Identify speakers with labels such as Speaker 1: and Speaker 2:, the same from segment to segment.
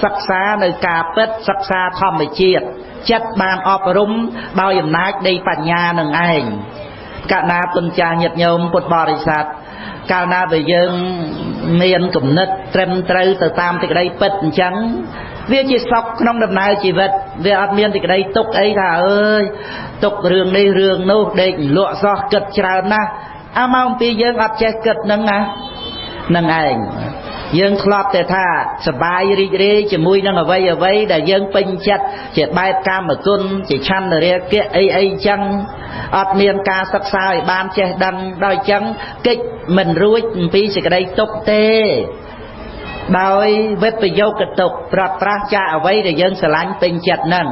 Speaker 1: សិក្សានៅការពិតសិក្សាធម្មជាតិចិត្តបានអប់រំដោយអំណាចនៃបញ្ញានឹងឯងកណាពុនចាស់ញាតិញោមពុទ្ធបរិស័ទកាលណាបើយើងមានគំនិតត្រឹមត្រូវទៅតាមសេចក្តីពិតអញ្ចឹងវាជាសុខក្នុងដំណើរជីវិតវាអត់មានសេចក្តីទុក្ខអីថាអើយទុក្ខរឿងនេះរឿងនោះដេកលក់សោះគិតច្រើនណាស់អាមកអំពីយើងអត់ចេះគិតហ្នឹងណានឹងឯងយើងធ្លាប់តែថាសបាយរីករាយជាមួយនឹងអ្វីអ្វីដែលយើងពេញចិត្តជាបែបកាមគុណជាឆន្ទរាគៈអីអីចឹងអត់មានការសិក្សាឲ្យបានចេះដឹងដល់ចឹងកិច្ចមិនរួចអំពីសេចក្តីទុក្ខទេដោយវិបយោគទុក្ខប្រត់ប្រាស់ចាកអ្វីដែលយើងស្រឡាញ់ពេញចិត្តហ្នឹង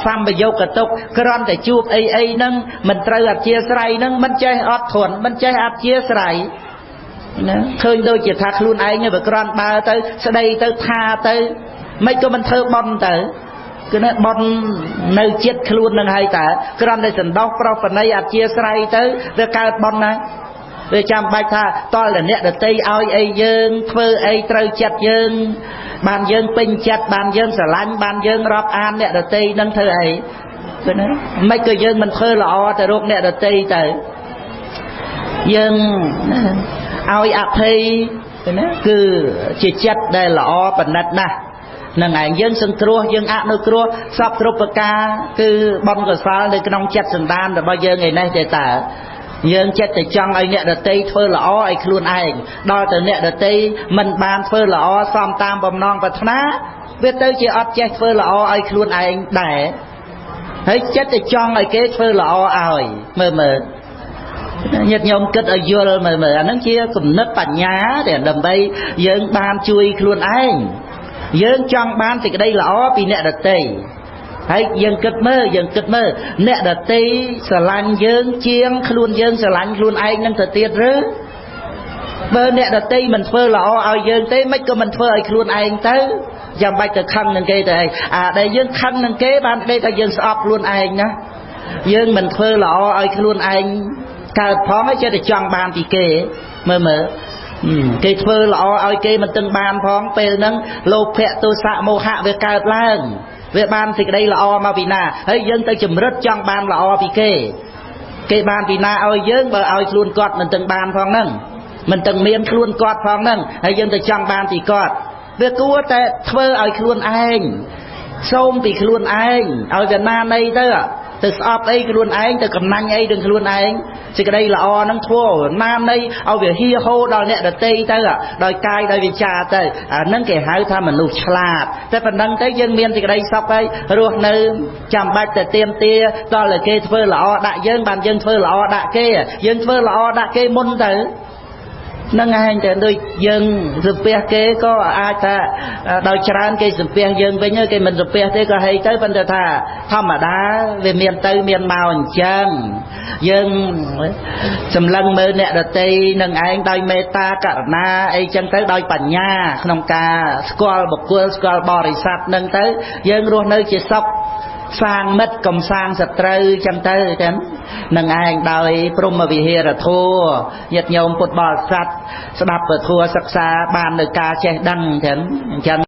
Speaker 1: សម្បយោគទុក្ខគ្រាន់តែជួបអីអីហ្នឹងមិនត្រូវអធិស្ឋានហ្នឹងមិនចេះអត់ធន់មិនចេះអធិស្ឋានណាឃើញដូចជាថាខ្លួនឯងវាគ្រាន់បើទៅស្ដីទៅថាទៅមិនក៏មិនធ្វើបន់ទៅគឺណាបន់នៅចិត្តខ្លួននឹងហើយតើគ្រាន់តែសន្តោសប្រុសបណីអធិស្ឋានទៅវាកើតបន់ណាវាចាំបាច់ថាតលតែអ្នកដតីឲ្យអីយើងធ្វើអីត្រូវចិត្តយើងបានយើងពេញចិត្តបានយើងស្រឡាញ់បានយើងរាប់អានអ្នកដតីនឹងធ្វើអីគឺណាមិនក៏យើងមិនធ្វើល្អទៅរកអ្នកដតីទៅយើងឲ្យអភ័យណាគឺជាចិត្តដែលល្អប្រណិតណាស់នឹងឯងយើងសង្គ្រោះយើងអនុគ្រោះសពគ្រប់ប្រការគឺបុណ្យកុសលនៅក្នុងចិត្តសន្តានរបស់យើងឯនេះទេតើយើងចិត្តតែចង់ឲ្យអ្នកដទៃធ្វើល្អឲ្យខ្លួនឯងដល់ទៅអ្នកដទៃមិនបានធ្វើល្អសមតាមបំណងប្រាថ្នាវាទៅជាអត់ចេះធ្វើល្អឲ្យខ្លួនឯងដែរហើយចិត្តតែចង់ឲ្យគេធ្វើល្អឲ្យមើលមើលញាតិញោមគិតឲ្យយល់មើលមើលអាហ្នឹងជាគំនិតបញ្ញាទេដើម្បីយើងបានជួយខ្លួនឯងយើងចង់បានសេចក្តីល្អពីអ្នកដទៃហើយយើងគិតមើលយើងគិតមើលអ្នកដទៃស្រឡាញ់យើងជាងខ្លួនយើងស្រឡាញ់ខ្លួនឯងនឹងទៅទៀតឬបើអ្នកដទៃមិនធ្វើល្អឲ្យយើងទេមិនក៏មិនធ្វើឲ្យខ្លួនឯងទៅចាំបាច់ទៅខឹងនឹងគេទៅអីអាដែលយើងខឹងនឹងគេបានគេថាយើងស្អប់ខ្លួនឯងណាយើងមិនធ្វើល្អឲ្យខ្លួនឯងកើតផងហើយចេះតែចង់បានពីគេមើលមើលគេធ្វើល្អឲ្យគេមិនទឹងបានផងពេលហ្នឹងលោភៈទោសៈមោហៈវាកើតឡើងវាបានសេចក្តីល្អមកពីណាហើយយើងទៅជំរិតចង់បានល្អពីគេគេបានពីណាឲ្យយើងបើឲ្យខ្លួនគាត់មិនទឹងបានផងហ្នឹងមិនទឹងមានខ្លួនគាត់ផងហ្នឹងហើយយើងទៅចង់បានពីគាត់វាគួរតែធ្វើឲ្យខ្លួនឯងសូមពីខ្លួនឯងឲ្យវាណានៃទៅទៅស្អប់អីខ្លួនឯងទៅកំណាញ់អីនឹងខ្លួនឯងសេចក្តីល្អហ្នឹងធ្វើណានៃឲ្យវាហៀហូរដល់អ្នកដទៃទៅដោយកាយដោយវិចារទៅអាហ្នឹងគេហៅថាមនុស្សឆ្លាតតែប៉ុណ្ណឹងទៅយើងមានសេចក្តីសុខហើយរស់នៅចាំបាច់តែទៀមទាដល់តែគេធ្វើល្អដាក់យើងបានយើងធ្វើល្អដាក់គេយើងធ្វើល្អដាក់គេមុនទៅនឹងឯងតែដូចយើងសំពះគេក៏អាចថាដោយច្រើនគេសំពះយើងវិញគេមិនសំពះទេក៏ហីទៅប៉ុន្តែថាធម្មតាវាមានទៅមានមកអញ្ចឹងយើងសម្លឹងមើលអ្នកដទៃនឹងឯងដោយមេត្តាករុណាអីចឹងទៅដោយបញ្ញាក្នុងការស្គាល់បុគ្គលស្គាល់បរិស័ទនឹងទៅយើងរស់នៅជាសុខសាងមិត្តកុំសាងសត្រូវចឹងទៅចឹងនឹងឯងដោយព្រហ្មវិហារធម៌ញាតិញោមពុទ្ធបរិស័ទស្ដាប់ពធសិក្សាបាននៅការចេះដឹងចឹងអញ្ចឹង